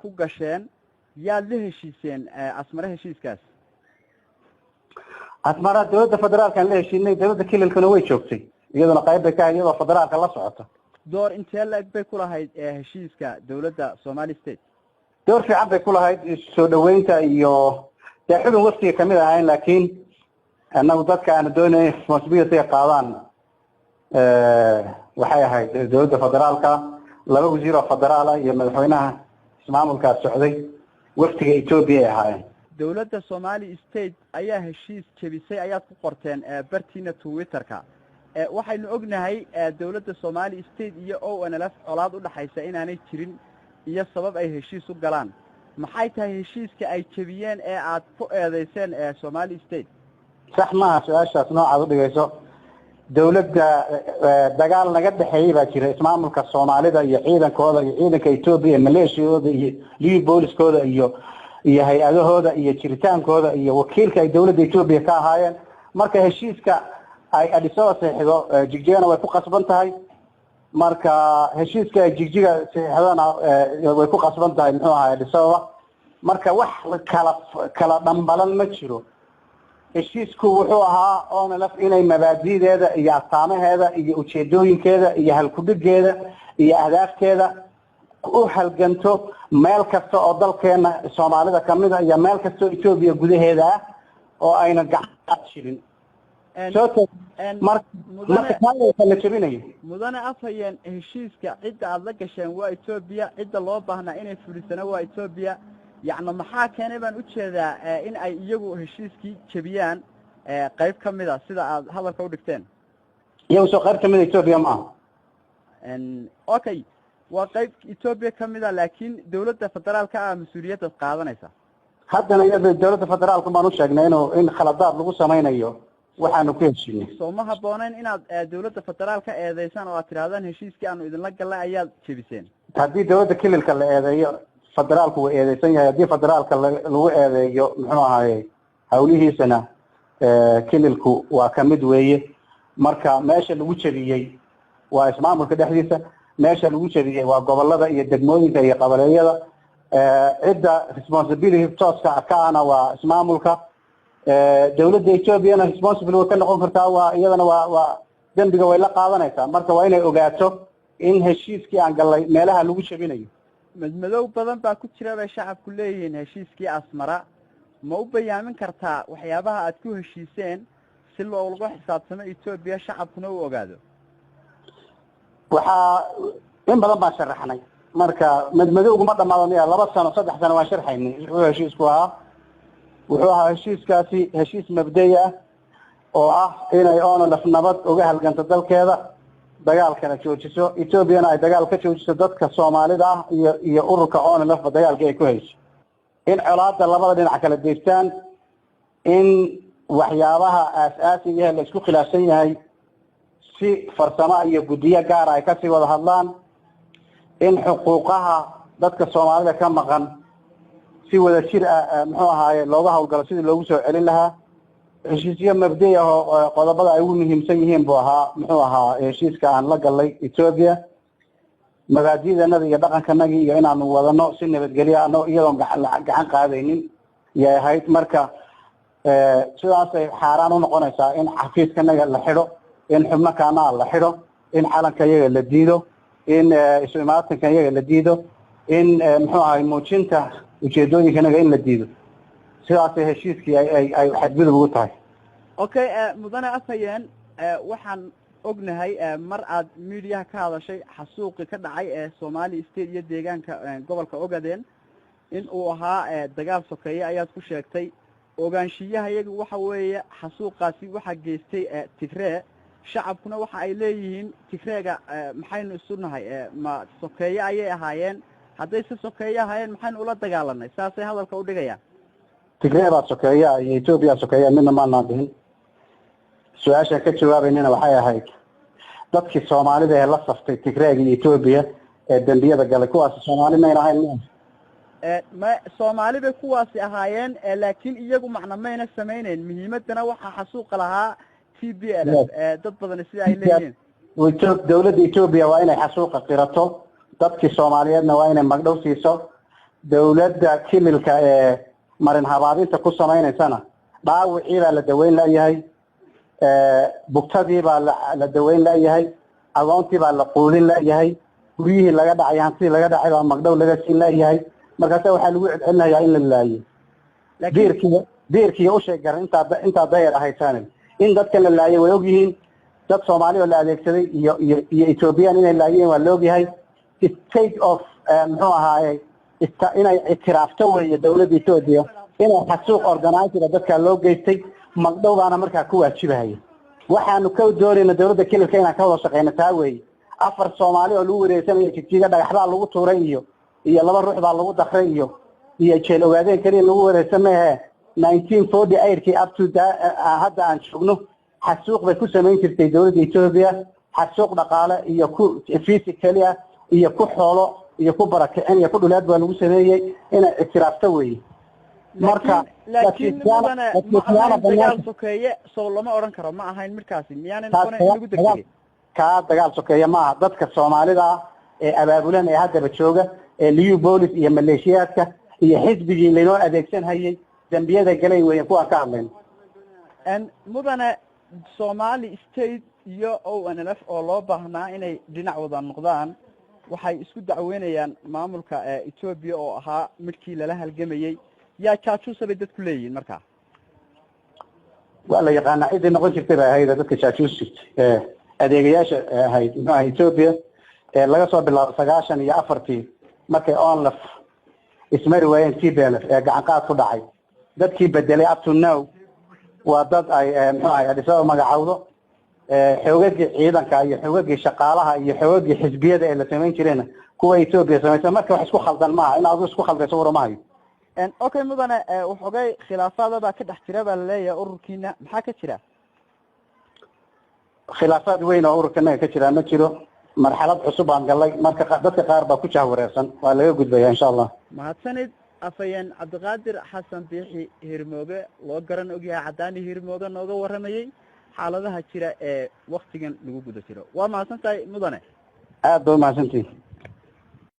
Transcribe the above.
ku gasheen. Yaad la heshiiseen Asmare heshiiskaas? Asmara dowladda federaalkaan la heshiinay. Dowladda kililkuna way joogtay, iyaduna qayb bay ka ahayd, iyadoo federaalka la socota. Door intee la-eg bay ku lahayd heshiiska dowladda Somali State? Door fiican bay ku lahayd, soo dhaweynta iyo dee xubin waftiga kamid ahayn, laakiin annagu dadka aanu doonay responsibility qaadaan waxay ahayd dowladda federaalka. Laba wasiir oo federaala iyo madaxweynaha ismaamulkaas socday, waftiga Ethiopia ay ahaayeen. Dowladda Somali State ayaa heshiis jebisay ayaad ku qorteen bartiina Twitterka. Waxaynu ognahay dowladda Somali State iyo ONLF colaad udhaxaysa inaanay jirin iyo sabab ay heshiis u galaan. Maxay tahay heshiiska ay jebiyeen ee aad ku eedeyseen Somali State? Sax maaha su-aashaas noocaad udhigayso. Dawladda dagaal naga dhexeeyey baa jira, ismaamulka Soomaalida iyo ciidankooda iyo ciidanka Ethiopia, maleeshiyadooda iyo liyu booliskooda iyo hay-adahooda iyo jiritaankooda iyo wakiilka ay dawladda Ethiopia ka ahaayeen. Marka heshiiska ay Addis Ababa saxiixdo, Jigjigana way ku qasban tahay. Marka heshiiska ay Jigjiga saxiixdana, way ku qasban tahay, muxuu ahay, Addis Ababa. Marka wax kala dhambalan ma jiro. Heshiisku wuxuu ahaa ONLF inay mabaadi'deeda iyo astaamaheeda iyo ujeedooyinkeeda iyo halkudhigeeda iyo ahdaafteeda u halganto meel kasta oo dalkeena Soomaalida kamida iyo meel kasta oo Ethiopia gudaheeda ah, oo ayna gacan jirin. Marka la jebinayo. Mudane afhayeen, heshiiska cidda aada la gasheen waa Ethiopia, cidda loo baahnaa inay fulisana waa Ethiopia. Yacni maxaa keenay baan ujeedaa in ay iyagu heshiiskii jebiyaan qayb ka mid a, sida aad hadalka udhigteen? Iyagu soo qayb kamida Ethiopia ma aha? Okay, waa qayb Ethiopia kamid a, laakiin dawladda federaalka ah mas-uuliyaddaad qaadanaysa. Haddana iyada dawladda federaalka baan u sheegnay in khaladaad lagu samaynayo waxaanu ku heshiinay. Soo ma habbooneyn inaad dawladda federaalka eedeysaan oo aad tidhahdaan heshiiskii aanu idinla gallay ayaad jebiseen? Haddii dawladda kililka la eedeeyo, federaalku waa eedeysan yahay. Haddii federaalka lagu eedeeyo, muxuu ahaye, hawlihiisana kililku waa kamid weeye. Marka meesha lagu jebiyey waa ismaamulka dhexdiisa, meesha lagu jebiyey waa gobolada iyo degmooyinka iyo qabaleeyada. Cidda responsibility tooska ka ahna waa ismaamulka. Dawladda Ethiopiana responsible way ka noqon kartaa, waa iyadana waa dembiga way la qaadanaysaa. Marka waa inay ogaato in heshiiskii aan gallay meelaha lagu jebinayo. Madmadow badan baa ku jira bay shacabku leeyihiin heshiiskii Asmara. Ma u bayaamin kartaa waxyaabaha aad ku heshiiseen si loogu xisaabtamo Ethiopia, shacabkuna u ogaado? Waxaa in badan baan sharaxnay. Marka madmadowguma dhamaado miya? 2 sano, 3 sano waan sharxaynay wuxuu heshiisku ahaa. Wuxuu ahaa heshiiskaasi heshiis mabday ah oo ah inay ONLF nabad uga halganto dalkeeda, dagaalkana joojiso, Ethiopiana ay dagaal ka joojiso dadka Soomaalida ah iyo ururka ONLFba dagaalka ay ku hayso, in colaada labada dhinac kala deystaan, in waxyaabaha aas-aasiga la isku khilaafsan yahay si farsamo iyo guddiyo gaara ay kasii wada hadlaan, in xuquuqaha dadka Soomaalida ka maqan si wada jir ah, muxuu ahaaye, looga hawlgalo sidii loogu soo celin lahaa. Heshiisyo mabday ah oo qodobada ay ugu muhiimsan yihiin buu ahaa, muxuu ahaa, heshiiska aan la gallay Ethiopia. Mabaadi'danada iyo dhaqankanagii iyo inaanu wadano si nabadgelya ano iyadoon gacan qaadaynin yay ahayd. Marka sidaasay xaaraan unoqonaysaa in xafiiskanaga la xidho, in xubno kaanaa la xidho, in calanka iyaga la diido, in isu imaatinka iyaga la diido, in, muxuu ahay, muujinta ujeedooyinkanaga in la diido. Sidaasay heshiiskii ay xadgudub ugu tahay. Okay, mudane afhayeen, waxaan ognahay mar aad miidiyaha ka hadashay xasuuqi ka dhacay ee Somali State iyo deegaanka gobolka Ogaden in uu ahaa dagaal sokeeye ayaad ku sheegtay. Ogaanshiyaha iyagu waxa weeye xasuuqaasi waxaa geystay Tigree. Shacabkuna waxa ay leeyihiin Tigreega maxaynu isu nahay? Ma sokeeye ayay ahaayeen? Hadday se sokeeye ahaayeen, maxaynu ula dagaalanay? Saasay hadalka udhigayaan. Tigree baa sokeeya iyo Ethiopia sokeeya midna maanaan dhihin. Su-aashaan ka jawaabaynina waxay ahayd dadkii Soomaalida ee la saftay Tigreega iyo Ethiopia ee dembiyada galay, kuwaasi Soomaali mayna ahayn? Ma Soomaali bay kuwaasi ahaayeen, laakiin iyagu macna mayna samayneyn. Muhiimadana waxaa xasuuqa lahaa TPLF, dad badani sida ay leeyihiin. Dawladda Ethiopia waa inay xasuuqa qirato, dadkii Soomaaliyeedna waa inay magdhow siiso. Dawladda kililka ee marin habaabinta ku samaynaysana dhaawicii baa la daweyn layahay, bugtadii baa la daweyn layahay, agoontii baa la quudin layahay, guryihii laga dhacay, hantidii laga dhacay baa magdhow laga siin layahay. Markaasa waxaa lagu celcelinayaa in la laayo. Diirkiiy diirkiiyo usheeg garan intaa dayar ahaysaanin in dadkan la laayay way ogyihiin. Dad Soomaali oo la adeegsaday iyo Ethoobiyan inay laayeen waa la ogyahay. State of muxuu ahaaye, inay ictiraafto weeye dawladda Ethiopia inay xasuuq organized dadkaa loo geystay, magdhow baana markaa ku waajibahaya. Waxaanu ka doonayna dawladda kililka inaan ka wada shaqeyno taa weeye. Afar Soomaali oo lagu wareegsanayo Jigjiga, dhagaxbaa lagu tuuray iyo laba ruux baa lagu dakray iyo jeel Ogaadeen keliya lagu wareegsan maehe. 1948-kii up to hadda aan joogno xasuuq bay ku samayn jirtay dawladda Ethiopia, xasuuq dhaqaale iyo ku physically ah iyo ku xoolo iyo ku barakicin iyo ku dhuleed baa lagu sameeyey. Inay ictiraafto weeye. Marka laakiin mudane, ma ahayn dagaal sokeeye sow lama odhan karo? Ma ahayn markaasi, miyaanay noqonayn in lagu degdegay? Kaa dagaal sokeeye maaha. Dadka Soomaalida ah ee abaabulan ee haddaba jooga ee Liyu Boolis iyo maleeshiyaadka iyo xisbigii laynoo adeegsan hayay dambiyada galay weeye kuwaan ka hadlayno. Mudane, Somali State iyo ONLF oo loo baahnaa inay dhinac wada noqdaan waxay isku dacweynayaan maamulka Ethiopia oo ahaa midkii lala halgamayey. Yaa jaajuusa bay dadku leeyihiin markaa? Waa la yaqaanaa ciddii noqon jirtay bay ahayd dadka jaajuus jirtay, adeegayaasha ahayd muxuu aha Ethiopia ee laga soo bilaabo 94-tii markay ONLF ismari waayeen TPLF ee gacan qaad ku dhacay. Dadkii bedelay up to now waa dad ay muxuu ahay Addis Ababa magacawdo. Xoogagii ciidanka iyo xoogagii shaqaalaha iyo xoogagii xisbiyada ee la samayn jireenna kuwa Ethiopia samaysa. Marka wax isku khaldan maaha, in adigu isku khaldayso warama hayo. Okay mudane, waxoogay khilaafaada baa ka dhex jira baa laleeyahay ururkiina, maxaa ka jira? Khilaafaad weyn oo ururkanaga ka jiraa ma jiro. Marxalad cusub baan galay. Marka dadka qaar baa ku jahwareersan, waa laga gudbaya insha Allah. Mahadsanid afhayeen Cabdiqaadir Xasan Biixi Hirmooge, loo garan ogyahay Caddaani Hirmooge, nooga warramayey xaaladaha jira ee waktigan lagu guda jiro. Waa mahadsan tahay mudane. Aad ba umahadsantihin.